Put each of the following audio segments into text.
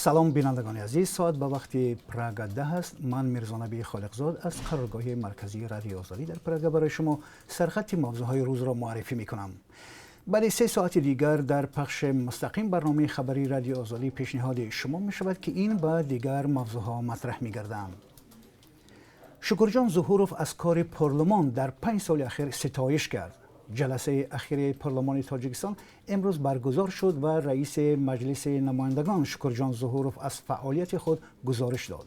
Салом, бинандагони азиз. Соат ба вақти Прага 10 аст. Ман Мирзонаби Холиқзод аз қароргоҳи марказии Радиои Озодӣ дар Прага барои шумо сархати мавзӯъҳои рӯзро муаррифӣ мекунам. Баъди 3 соати дигар дар пахши мустақим барномаи хабарии Радиои Озодӣ пешниҳоди шумо мешавад, ки ин ва дигар мавзӯъҳо матраҳ мегарданд. Шукурҷон Зуҳуров аз кори парлумон дар 5 соли ахир ситоиш кард. Ҷаласаи ахири парлумони Тоҷикистон имрӯз баргузор шуд ва раиси Маҷлиси намояндагон Шукурҷон Зуҳуров аз фаъолияти худ гузориш дод.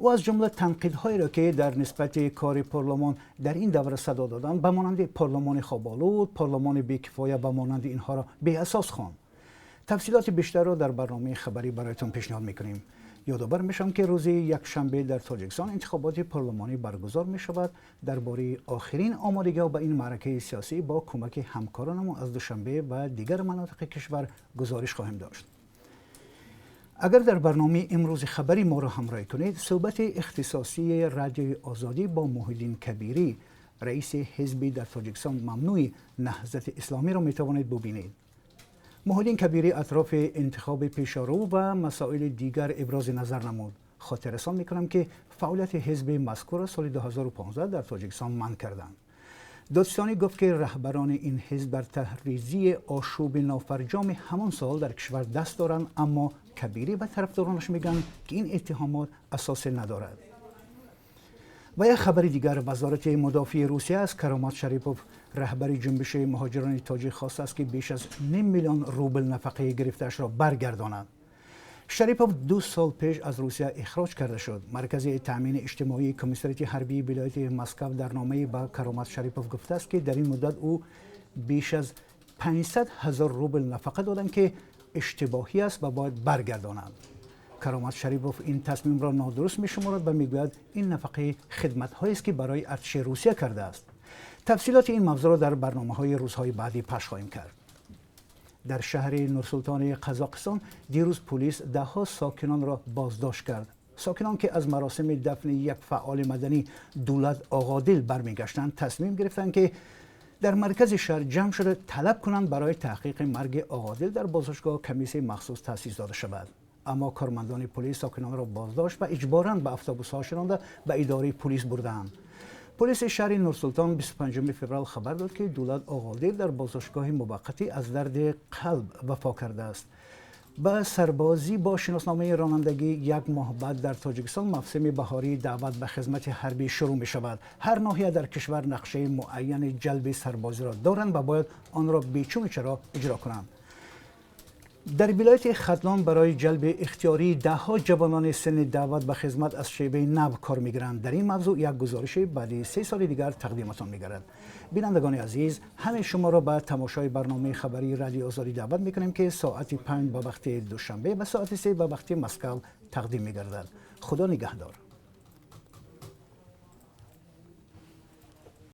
Ӯ аз ҷумла танқидҳоеро, ки дар нисбати кори парлумон дар ин давра садо доданд, ба монанди парлумони хоболуд, парлумони бекифоя ба монанди инҳоро, беасос хонд. Тафсилоти бештарро дар барномаи хабарӣ бароятон пешниҳод мекунем. Ёдовар мешавам, ки рӯзи якшанбе дар Тоҷикистон интихоботи парлумонӣ баргузор мешавад. Дар бораи охирин омодагиҳо ба ин маъракаи сиёсӣ бо кӯмаки ҳамкоронамон аз Душанбе ва дигар манотиқи кишвар гузориш хоҳем дошт. Агар дар барномаи имрӯзи хабарӣ моро ҳамроҳӣ кунед, суҳбати ихтисосии Радиои Озодӣ бо Муҳиддин Кабирӣ, раиси ҳизби дар Тоҷикистон мамнӯи Наҳзати Исломиро метавонед бубинед. Муҳиддин Кабирӣ атрофи интихоби пешорӯ ва масоили дигар ибрози назар намуд. Хотиррасон мекунам, ки фаъолияти ҳизби мазкурро соли 2015 дар Тоҷикистон манъ карданд. Додситонӣ гуфт, ки раҳбарони ин ҳизб дар тарҳрезии ошӯби нофарҷоми ҳамон сол дар кишвар даст доранд, аммо Кабирӣ ва тарафдоронаш мегӯянд, ки ин иттиҳомот асосе надорад. Ва як хабари дигар: Вазорати мудофиаи Русия аз Каромат Шарипов, раҳбари ҷунбиши муҳоҷирони тоҷик, хостааст, ки беш аз ним миллион рубл нафақаи гирифтаашро баргардонад. Шарипов 2 сол пеш аз Русия ихроҷ карда шуд. Маркази таъмини иҷтимоии комиссариати ҳарбии вилояти Москав дар номае ба Каромат Шарипов гуфтааст, ки дар ин муддат ӯ беш аз 500 ҳазор рубл нафақа доданд, ки иштибоҳӣ аст ва бояд баргардонанд. Каромат Шарипов ин тасмимро нодуруст мешуморад ва мегӯяд, ин нафақаи хидматҳоест, ки барои артиши Русия кардааст. Тафсилоти ин мавзӯъро дар барномаҳои рӯзҳои баъдӣ пахш хоҳем кард. Дар шаҳри Нурсултони Қазоқистон дирӯз полис даҳҳо сокинонро боздошт кард. Сокинон, ки аз маросими дафни як фаъоли маданӣ Дулат Оғодил бармегаштанд, тасмим гирифтанд, ки дар маркази шаҳр ҷамъ шуда талаб кунанд, барои таҳқиқи марги Оғодил дар боздоштгоҳ комиссияи махсус таъсис дода шавад. Аммо кормандони полис сокинонро боздошт ва иҷборан ба автобусҳо шинонда, ба идораи полис бурдаанд. Полиси шаҳри Нурсултон 25 феврал хабар дод, ки Дулат Оғодил дар боздоштгоҳи муваққатӣ аз дарди қалб вафо кардааст. Ба сарбозӣ бо шиносномаи ронандагӣ. Як моҳ баъд дар Тоҷикистон мавсими баҳории даъват ба хизмати ҳарбӣ шурӯъ мешавад. Ҳар ноҳия дар кишвар нақшаи муайяни ҷалби сарбозиро доранд ва бояд онро бечуну чаро иҷро кунанд. Дар вилояти Хатлон барои ҷалби ихтиёрии даҳҳо ҷавонони синни даъват ба хизмат аз шеваи нав кор мегиранд. Дар ин мавзӯъ як гузориши баъди 3 соли дигар тақдиматон мегардад. Бинандагони азиз, ҳамаи шуморо ба тамошои барномаи хабарии Радиои Озодӣ даъват мекунем, ки соати 5 ба вақти Душанбе ва соати 3 ба вақти Москав тақдим мегардад. Худо нигаҳдор.